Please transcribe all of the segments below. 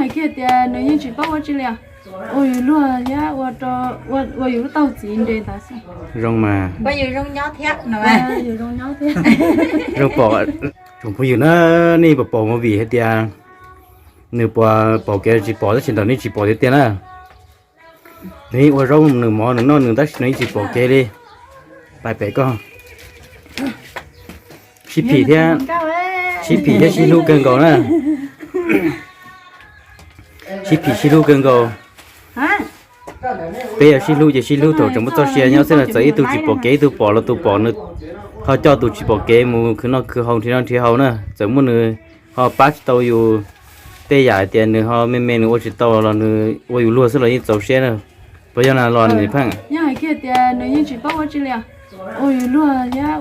Kiag tias nws yeej tsis paub ua tsi li, ua yus luag thiab ua yus lub tau txiv nres ntawd xwb. Zoo mas. Yus zoo nyob thiab. Zoo pom, tsoom phooj ywg na, nej puas pom movie hais tias nws puas pom kev tsis pom, tab sis ntawm nej tsis pom tiag tiag na. Nws yeej ua zaub nws mov nws noj nws tab sis nws yeej tsis pom kev li. Pais pem koj. Sib phim thiab, sib phim thiab sib hlub kawg nkaus na. Sib phim sib hlub kawg nkaus. Peb yog sib hlub ces sib hlub thaum tseem muaj txoj sia nyob xwb na, txawm ib tug tsis pom kev ib tug pom los tus pom nws ho coj tus tsis pom kev mus khwv noj khwv haus nrhiav noj nrhiav haus na, txawm muaj nws ho pab tsis tau yus tej yam hais tias nws ho me me nws ua tsis tau los nws ua yus luag xwb los yeej txaus siab na. Puas yog na los niam pheej? Yog hais kiag tias nws yeej tsis paub ua tsi li, ua yus luag thiab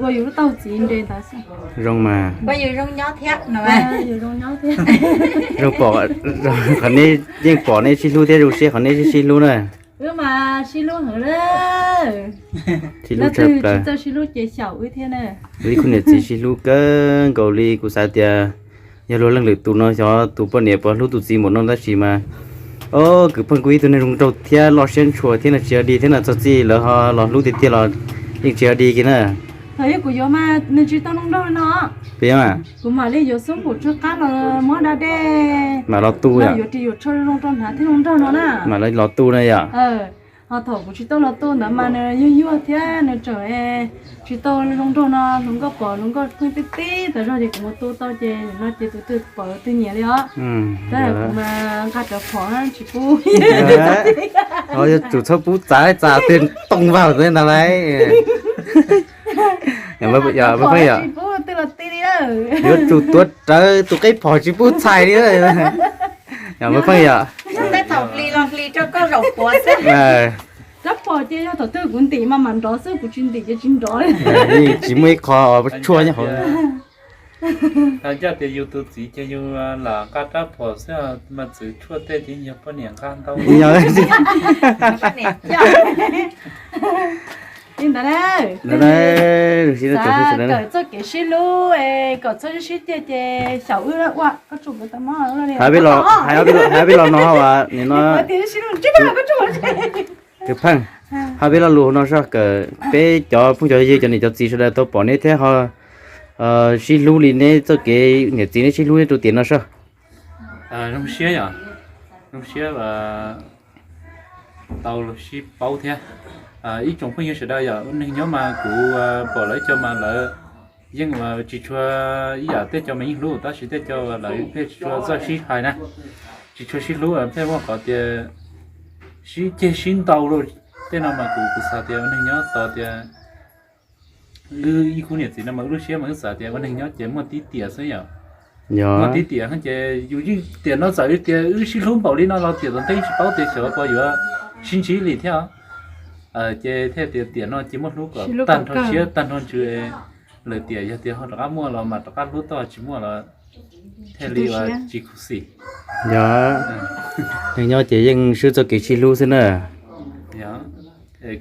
ua yus lub tau txiv nres ntawd xwb. Zoo mas. Zoo pom, qhov nej yeej pom nej sib hlub thiab zoo siab qhov nej sib sib hlub na. Wb mas sib hlub heev na. Sib hlub tshaj plaws. Txawj sib hlub ces xyaum wb thiab na. Wb ib khub niam txiv sib hlub kawg nkaus li, kuv xav tias yog luag leej lwm tus no xyov tus poj niam puas hlub tus txiv npaum no tab sis mas, o, kwv pheej kuj ib tug neeg zoo nraug thiab loj siab ntshua thiab no tsis yog di thiab no, txog txij lawv ho los hlub tiag tiag los yeej tsis yog di kiag na. Thaum yog kuv yuav mas nws tsis tau zoo nraug li no. Puas yog? Kuv mam li yuav xub npaum tsawg qab los muab da dej, mam los tu, yuav ris yuav tsho zoo rau hnav thiab zoo nraug no na. Mam los tu na yom. Ho thaum kuv tsis tau los tu ntawd mas nws yuag yuag thiab nws tseem tsis tau zoo nraug no, hluas nkauj pom hluas nkauj pheej tib tib tas zog ces kuv mus tu tau ces no ces tus twg pom twg nyiam li os. Tab kuv mas nqa rawv phom tsis pub. Ho yuav tsum txhob pub txav txav twg tooj vag ntawd ntag lauj. Yuav tsum tuav rawv tus qeb phom tsis pub txhais li. Yog pheej yom. Rab phom ces yog thaum twg kuv ntim mas mam nrov xwb, kuv tsis ntim ces tsis nrov li. Tsis muaj ib qho tshuaj nyob hauv. Ncaj tias yus tus txiv ces yus lam nqa rab phom xwb mas txwv tshuaj tej ces yog poj niam nqa ntau. Li ntawd, kawm txoj kev sib hlub, kom txhob sib sib ceg ces xyaum wb ua koj tsuj kuv tau mob. Hais peb los no nim no, kwv pheej, hais peb lo lus no soj kawm peb cov phooj cov ywg cov niam cov txiv sawv daws tau pom neb thiab ho sib hlub li neb txoj kev niam txiv neb sib hlub neb rau tiam no soj. Zoo siab yom, zoo siab tau sib paub thiab. Ib tsoom phooj ywg sawv daws yom, neeg nyob mas kuv pom lawv ib co mas lawv yeej tsis tshua, ib yam tej co mas yeej hlub tab sis tej co lawv thiaj tsis tshua txawj sib hais na, tsis tshua sib hlub thiaj muaj qhov tias sib ceg sib ntaus li. Tej no mas kuv kuv xav tias ua neeg nyob tos tias wb ib khub niam txiv no mas wb lub siab mas wb xav tias ua neeg nyob ces muaj tib tiam xwb yom. Muaj tib tiam ces yus yeej tiam no txawm tias wb sib hlub npaum li no los tiam tom ntej tsis paub tias xyov puas yuav sib ntsib li thiab. Ces thiaj tias tiam no ces muaj hlub kom tag nrho siab tag nrho ntsws. Lawm tiam yog tias ho rov qab muaj los mas rov qab hlub toj, tsis muaj los thiaj li tsis khuv xim. Yog, neeg nyob ces yeej swb txoj kev sib hlub xwb na. Yog,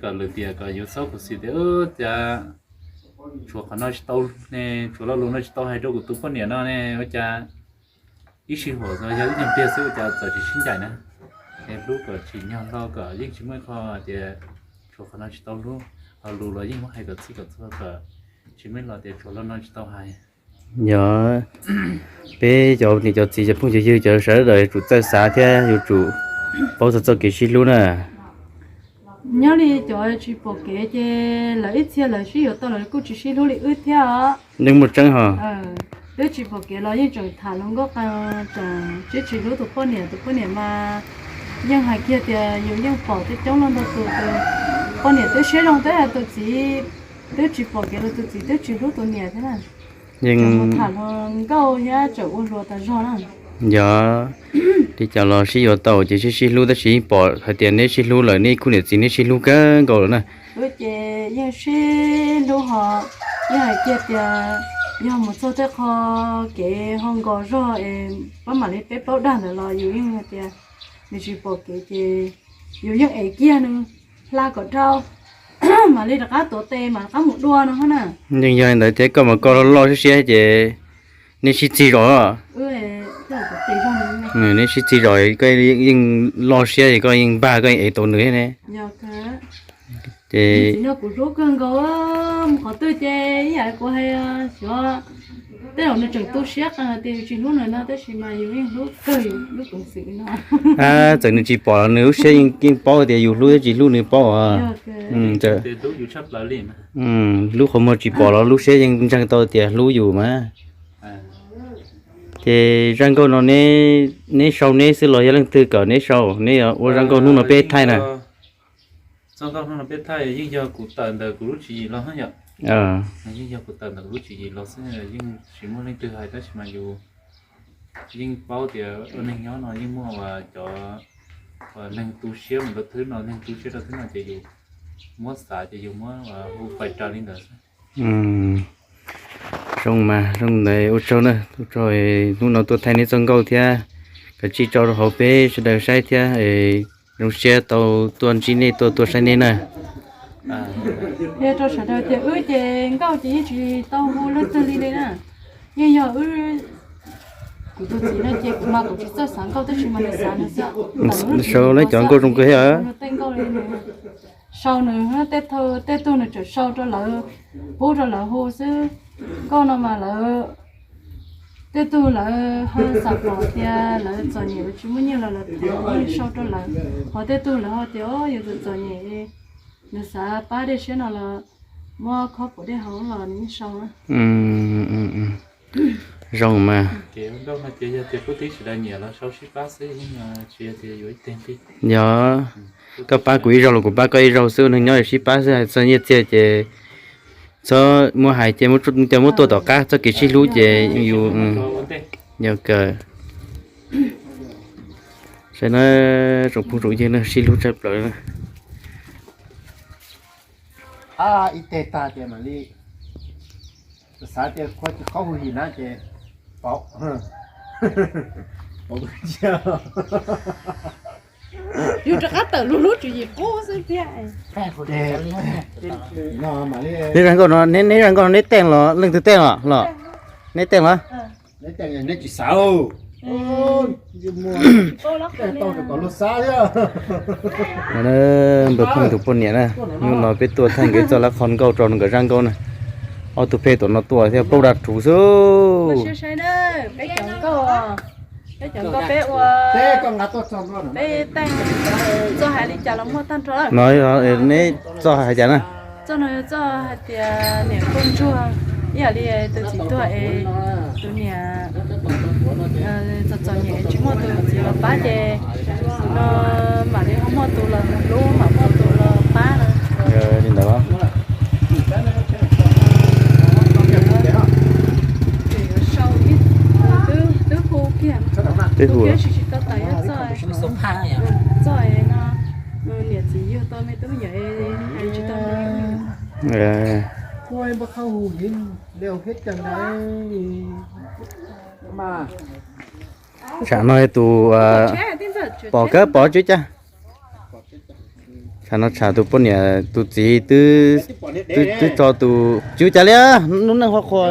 kom lawm tiam kom yus txhob khuv xim tias cas tshuav qhov no tsis tau ne, tshuav lo lus no tsis tau hais rau kuv tus poj niam no ne, ua cas ib sij huam yog ib nyuag pliag xwb ua cas txawm tsis sib ncaim na. Es hlub kom tsim nyog hlo kom yeej tsis muaj ib qho tias tshuav qhov no tsis tau hlub, lo lus los yeej muab hais kom txhij kom txhua kom tsis muaj ib lo tias tshuav lo no tsis tau hais. Yog, peb cov niam cov txiv cov phooj cov ywg cov sawv daws yuav tsum txawj xav thiab yuav tsum paub txog txoj kev sib hlub na. Nyob li cov tsis pom kev ces lawv ib txhia lawv sib yuav tau lawv kuj tsis sib hlub li wb thiab os. Yeej muaj tseeb ho. Twb tsis pom kev los yeej tseem tham hluas nkauj qee, tseem tsis hlub tus poj niam, tus poj niam mas yeej hais kiag tias yus yeej pom tej coob leej ntau tus, tus poj niam twb siab zoo tab sis tus txiv twb tsis pom kev los tus txiv twb tsis hlub tus niam thiab na. Yeej tham hluas nkauj thiab tseem ua hluas tas zog na. Yog, li cas los sib yuav tau ces sib sib hlub tab sis yeej pom hais tias neb sib hlub lawm, neb khub niam txiv neb sib hlub kawg nkaus lawm na. Wb ces yeej sib hlub ho, yeej hais kiag tias yog mus txog tej qho kev ho nkaus zog es pab mam li peb paub dag ntawd los yus yeej hais tias nws tsis pom kev ces yus yeej ev kiag nws, hla kom dhau, mam li rov qab tuav tes mam rov qab mus dua no na. Yeej yog li ntawd thiab, koj mas koj loj loj siab siab ces nej sib txig zog. Tes zog Neb sib txig zos koj yeej loj siab es koj yeej npaj koj yeej ev tau nws ne. Ces kuv hlub kawg nkaus, mus qhov twg ces ib yam kuv hais xyov, tej zaum nws tseem tu siab qees tias yus tsis hlub nws no tab sis mas yus yeej hlub kawg yus lub peev xwm no. Txawm nws tsis pom los nws lub siab yeej paub tias yus hlub thiab tsis hlub nws paub. Hlub qhov muag tsis pom los lub siab yeej ntseeg tau tias hlub yus mas. Ces zaj nkauj no neb sau neb xwb los yog leej twg kom neb sau, neb ua zaj nkauj hnub no peb thaij na? Txoj nkauj hnub no peb thaij yeej yog kuv tawm ntawm kuv lub tswv yim los yom. Yeej yog kuv tawm ntawm kuv lub tswv yim los xwb, yeej tsis muaj leej twg hais tab sis mas yus yeej paub tias ua neeg nyob no yeej muaj cov neeg tu siab mus rau thwb no, neeg tu siab rau thwb no ces yus muab xav ces yus muab hu pais raws li ntawd xwb. Zoo mas zoo ntawd ua tsaug na, ua tsaug hnub no tuaj thaij neb txoj nkauj thiab, kav tsij tso rau hauv peb sawv daws saib thiab. Zoo siab tau tuaj ntsib nej, tuaj tuaj saib nej na. Rau sawv daws tias wb ces nkauj ces yeej tsis tau hu leej twg li li na, yeej yog wb, kuv tus txiv no ces kuv mas kuv tsis txawj xav nkauj tab sis mas nws xav nws xwb. Sau neb cov nkauj zoo kawg thiab. Tej nkauj li nws sau nws tej tug, tej tug nws tseem sau rau lawv, pub rau lawv hu xwb. Nkauj no mas lawv, tej tug lawv ho xav pom tias lawv txom nyem lawv tsis muaj nyiaj los lawv thov sau rau lawv, ho tej tug lawv ho tias o yus txom txom nyem, nws xav pab dej siab no los muab khob puas dej haus los nws yeej sau na. Zoo mas. Yog koj pab kuv ib zaug los kuv pab koj ib zaug xwb, neeg nyob sib pab xwb, hais txog nyiaj txiag ces txhob muab hais ces cov muab tuaj tom qab, txoj kev sib hlub ces yus yog kawg. Saib na, tsoom phooj tsoom ywg na, sib hlub tshaj plaws na. Ib teg tag ces mam li xav tias qhov hu yim na ces pauv, pauv cia. Yus rov qab tawm lub lub tswv yim qub xwb thiab. Neb zaj nkauj no, neb zaj nkauj no neb teej los leej twg teej los? Neb teej los? Neb tsis xav, npawg pheej tus poj niam na, hnub no peb tuaj thaij nkawd txoj lab qhov nkauj rau nkawd zaj nkauj na. Ob tug pheej tom no tuaj thiab plaub dag ruv xwb. Peb cov nkauj, peb cov nkauj peb ua, peb teej txoj hais li cas los muaj tag nrho. No neb txoj hais cas na? Txoj no yog txoj hais tias niam nkauj ntsuag, ib yam li tus txiv tuag es tus niam txom txom nyem tsis muaj tus txiv los pab ces no mam li ho muaj tus los hlub, mam muaj tus los pab no. Li ntawd. Twb hu kiag, twb hu tsis tau tas yog txoj, txoj no niam txiv yug tau me tub me nyuam hais tsis tau. Tsam no tus pom kab pom tswv cas. Tsam no tsam tus poj niam tus txiv twb tso tus tswv cas li, lub neej qhuav qhuav,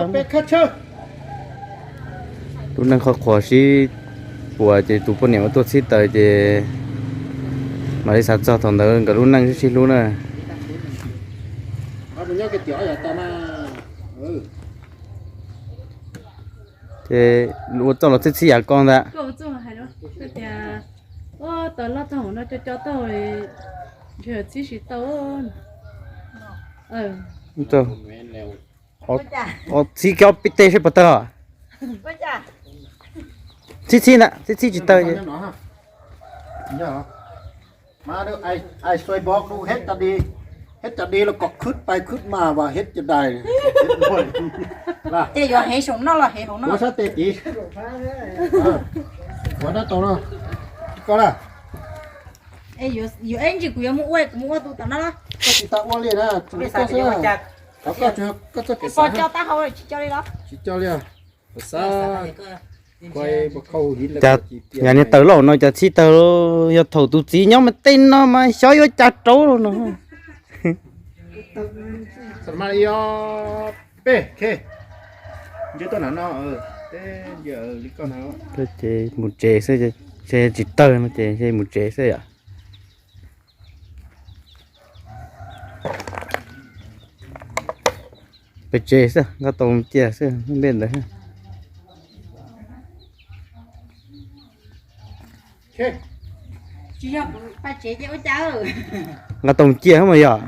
lub neej qhuav qhuav sib puas ces tus poj niam ua tuaj txhib taws ces mam li xav txog thaum ntawd nkawd lub neej sib sib hlub na. Ces ua txoj los txhib txhib yam ko ntag. Txhib kiag peb teg seb puas tawg os. Txhib txhib ntag, txhib txhib tsis tawg. Ces yuav heev saum no los heev hauv no. Sab tes tid. Ua dab tau no. Koj na. Yuav eb ntsis kuv yuav mus ua, kuv mus ua tus tom no los. Koj tsis tas ua li na, tsis koj xwb. Koj tsis, koj txoj kev xav. Tsis co li os. Cas yog niag taws lauj no cas txhib taws, yog thaum tus txiv nyob mas tej no mas xyov yuav cas rauv no. Peb, nce tuaj nram no. Ces mus tsev xwb, ces tsis tawg no ces mus tsev xwb yom. Pes tsev xwb, nqa tau cia xwb npej ntawd. Nqa tau cia mas yog.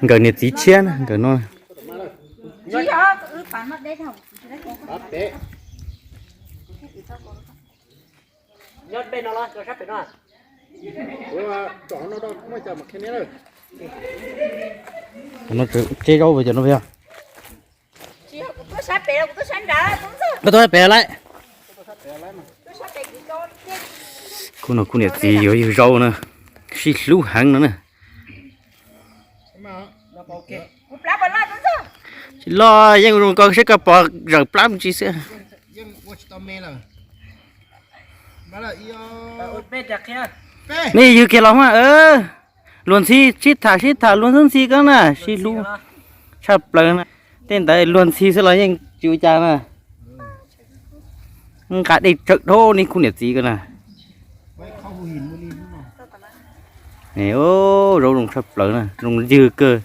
Nkawd niam txiv tshiab na nkawd no. No tseb zaub cov no yog. Koj tuaj pem lawm. Kuv no kuv niam txiv yuav yug zaub na, sib hlub heev no na. Tsis los yeej zoo ko seb koj pom zawm plab mus tsis xwb. Nej yug kiag los mas, luag ntxhi sib tham sib tham luag ntxhi ntxhi ko na, sib hlub tshaj plaws na. Tej ntawd luag ntxhi xwb los yeej tsis ua cas na. Nqa dej tsawm dhau nej kuv niam txiv ko na. Zaub zoo tshaj plaws na, zoo ywg kawg.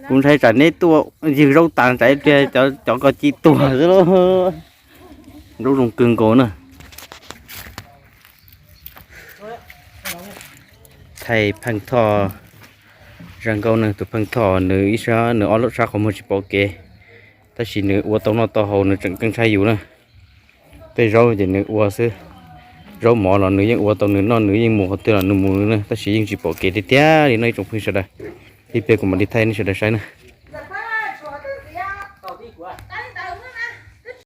Kuv ntshai tsam neb tuaj ywg zaub tas tsam ib pliag cov ko ci tuag xwb lauj. Zaub zoo kawg nkaus na. Thaij pheej thoj zaj nkauj na, tus pheej thoj nws ib sab nws ob lub sab qhov muag tsis pom kev, tab sis nws ua tau noj tau haus nws tseem ceeb tshaj yus na. Tej zaub ces nws ua xwb, zaub mov los nws yeej ua tau nws noj, nws yeej mus qhov twg los nws mus na, tab sis yeej tsis pom kev tiag tiag li no ib tsoom phooj ywg sawv daws. Ib pliag kuv mam li thaij nej sawv daws saib na.